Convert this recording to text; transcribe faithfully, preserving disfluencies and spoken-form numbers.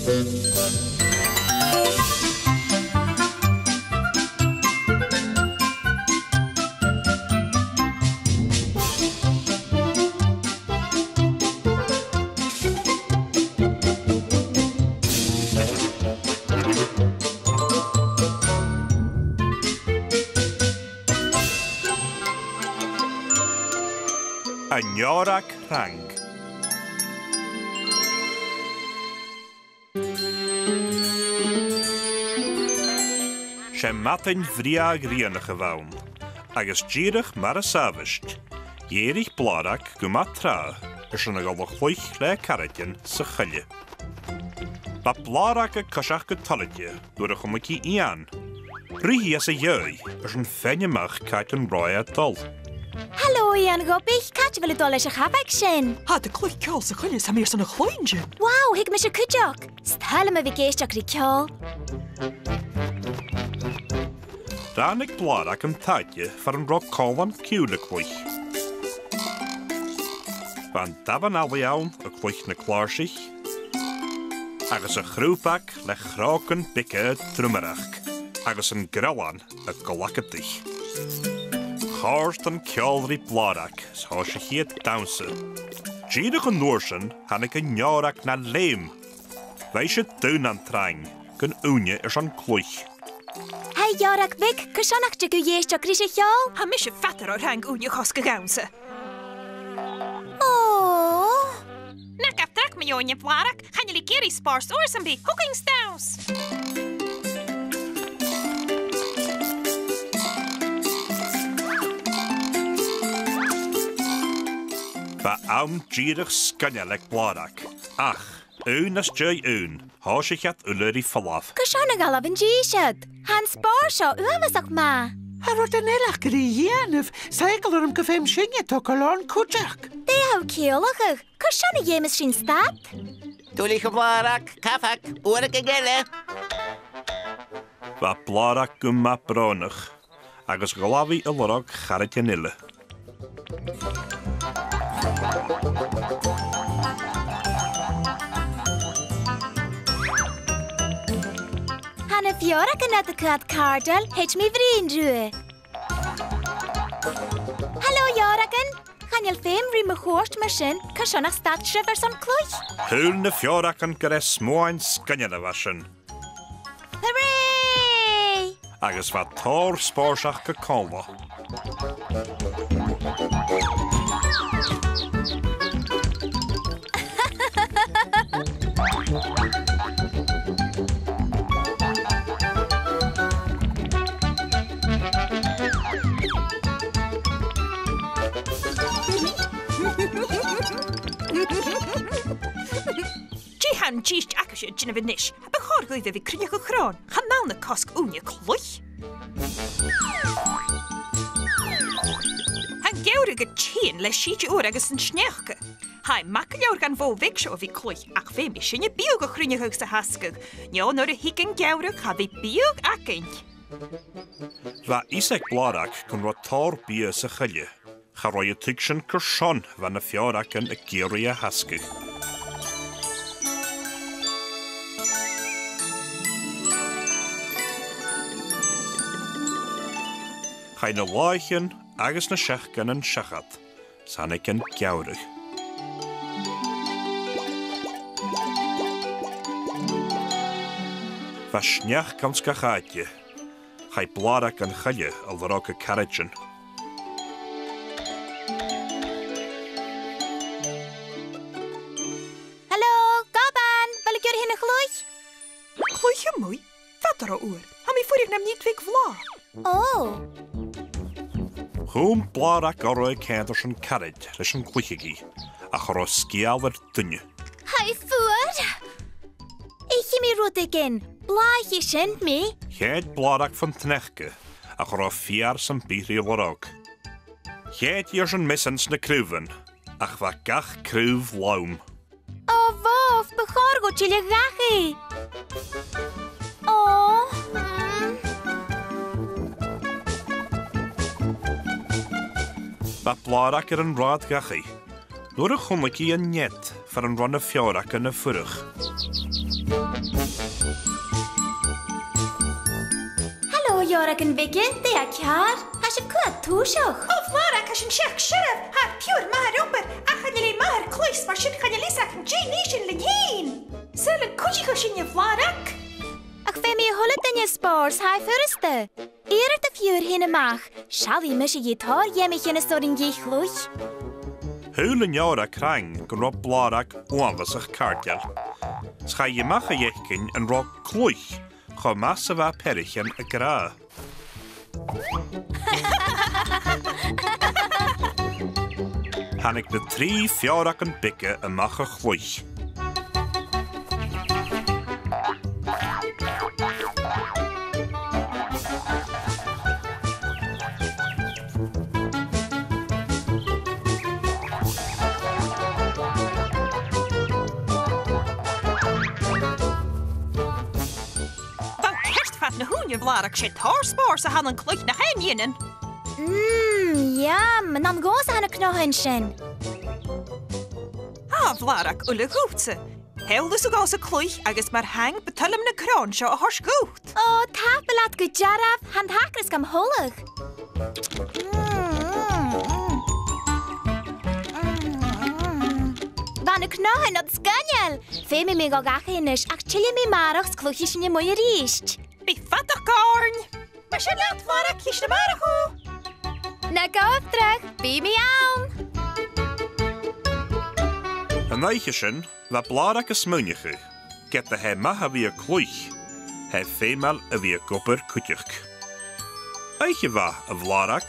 An Eòrag Trang. 'S e madainn bhrèagha grianach a bh' ann, agus dìreach mar as àbhaist, dh'èirich Blàrag gu math tràth airson a dhol a chluich le caraidean sa choille. Bha Blàrag a' coiseachd gu toilichte nuair a chunnaic i eun. Ruith i às a dhèidh airson faighinn a-mach càit an robh e a' dol. Halò, eun ghobaich, càit a bheil thu a' dol leis a' chabhag sin? Tha iad a' cluich ceòl sa choille, 's tha mi airson a chluinntinn. Wow, thig mise cuideachd. 'S toil leam a bhith ag èisteachd ri ceòl. Ràinig Blàrag an t-àite far an robh còmhlan-ciùil a' cluich. Bha an damhan-allaidh ann a' cluich na clàrsach, agus a' chrùbag le chrògan beaga a' drumaireachd, agus an greallan a' glagadaich. Chòrd an ceòl ri Blàrag, 's thòisich i a' dannsa. Dìreach an uair sin, thàinig an Eòrag na leum. Bha ise daonnan trang gun ùine airson cluich. Hey, Eòrag bheag, carson nach tèid thu a dh'èisteachd ris a' cheòl? Tha mise fada ro thrang ùine a chosg a dhannsa. Ò. Na gabh dragh mu dheidhinn, a Bhlàrag, chan eil i ag iarraidh spòrs ùr sam bith, thugainn 's dannsa. Bha àm dìreach sgoinneil aig Blàrag, ach aon às dèidh aon, thòisich iad uile ri falbh. Carson a dh'fhalbh an dithis iad? Tha an spòrs seo uabhasach math. Tha rudan eile aca ri dhèanamh, 's eagal orm gu feum sinne togail oirnn cuideachd. Dè tha thu a' ciallachadh? Carson a dh'fheumas sinn stad? Duilich, a Bhlàrag, cabhag, uaireigin eile. Bha Blàrag gu math brònach, agus ghabh i a lorg charaidean eile. Tha na feòragan a' coimhead càirdeil, thèid mi a bhruidhinn riutha. Halò, a Eòragan! Chan eil feum rim a chuairt mar sin, carson nach stad sibh airson cluich? Shaoil na feòragan gur e smuain sgoinneil a bha sin. Hooray! Agus bha tòrr spòrs aca còmhla. Dè tha an dithis agaibhse a' dèanamh a-nis? Bu chòir dhuibh a bhith a' cruinneachadh chròin. Chan ann a' cosg ùine a' cluich. Tha an geamhradh a' tighinn le sìde fhuar agus an sneachda. Tha e math gu leòr dhan bhò bheag seo a bhith a' cluich, ach feumaidh sinne biadh a chruinneachadh 's a thasgadh. No nuair a thig an geamhradh, cha bhi biadh againn. Bha fios aig Blàrag gun robh tòrr biadh sa choille. Cha robh i a' tuigsinn carson a bha na feòragan ag iarraidh a thasgadh. Chaidh na làithean agus na seachdainean seachad, 's thàinig an geamhradh. Bha sneachd anns gach àite. Chaidh Blàrag dhan choille a lorg a caraidean. Halò, Goban, a bheil thu ag iarraidh a' chluich? Cluich a-muigh? Fada ro fhuar. Tha mi a' fuireach nam nighean bheag bhlàth. Ò. Chùm Blàrag orra a' coimhead airson caraid leis an cluicheadh i, ach cha robh sgeul air duine. Tha e fuar! Ithidh mi rudeigin, blàthaich sin mi. Sheall Blàrag fon t-sneachda, ach cha robh feur sam bith ri lorg. Sheall i airson measan sna craobhan, ach bha gach craobh lom. Ò, bhobh, bu chòir dhomh tilleadh dhachaigh. Ò, mm. Bha Blàrag air an rathad dhachaigh nuair a chunnaic i an nead far an robh na feòragan a' fuireach. Leabhragan beaga, dè tha ceàrr? Tha sibh cho tùsach. O, a Bhlàrag, tha sinn seachd searbh. Tha thu gu math air obair, ach chan eil e math air cluich, mar sin chan eil fhios agam dè nì sinn leinn fhìn. Saoil an cuidich thu sinn, a Bhlàrag? Ach feumaidh a h-uile duine spòrs, tha e furasta. Iarr do phiuthar fhèin a-mach, seallaidh mise dhi tòrr gheamaichean as urrainn dhi chluich. Shaoil an leabhraidh crann gun robh Blàrag uabhasach càirdeil. 'S chaidh a-mach a dh'fhaicinn an robh cluich cho math 's a bha peathraichean ag ràdh. Thàinig na trì feòragan beaga a-mach a chluich. Bha thu ceart fad na h-ùine, a Bhlàrag, 's e tòrr spòrs a th' ann an cluich, nach e, a nigheanan? Mm, yum, an ann dhòmhsa a tha na cnothan sin? A Bhlàrag, uile dhutsa. Sheall thusa dhòmhsa cluich agus mar thing bu toil leam na cnothan seo a thoirt dhut. O, tapadh leat gu dearbh, tha an t-acras gam thoileachadh. Bha na cnothan ud sgoinneil! Feumaidh mi a dhol dhachaigh a-nis, ach tillidh mi a-màireach 's cluichidh sinn a-muigh a-rithist. Bi fadachd oirnn! Mar sin leat, a Bhlàrag, chì sinn a-màireach thu! Na gabh dragh, bidh mi ann! An oidhche sin, bha Blàrag a' smaoineachadh, ged a tha e math a bhith a' cluich, tha e feumail a bhith ag obair cuideachd. Oidhche mhath, a Bhlàrag.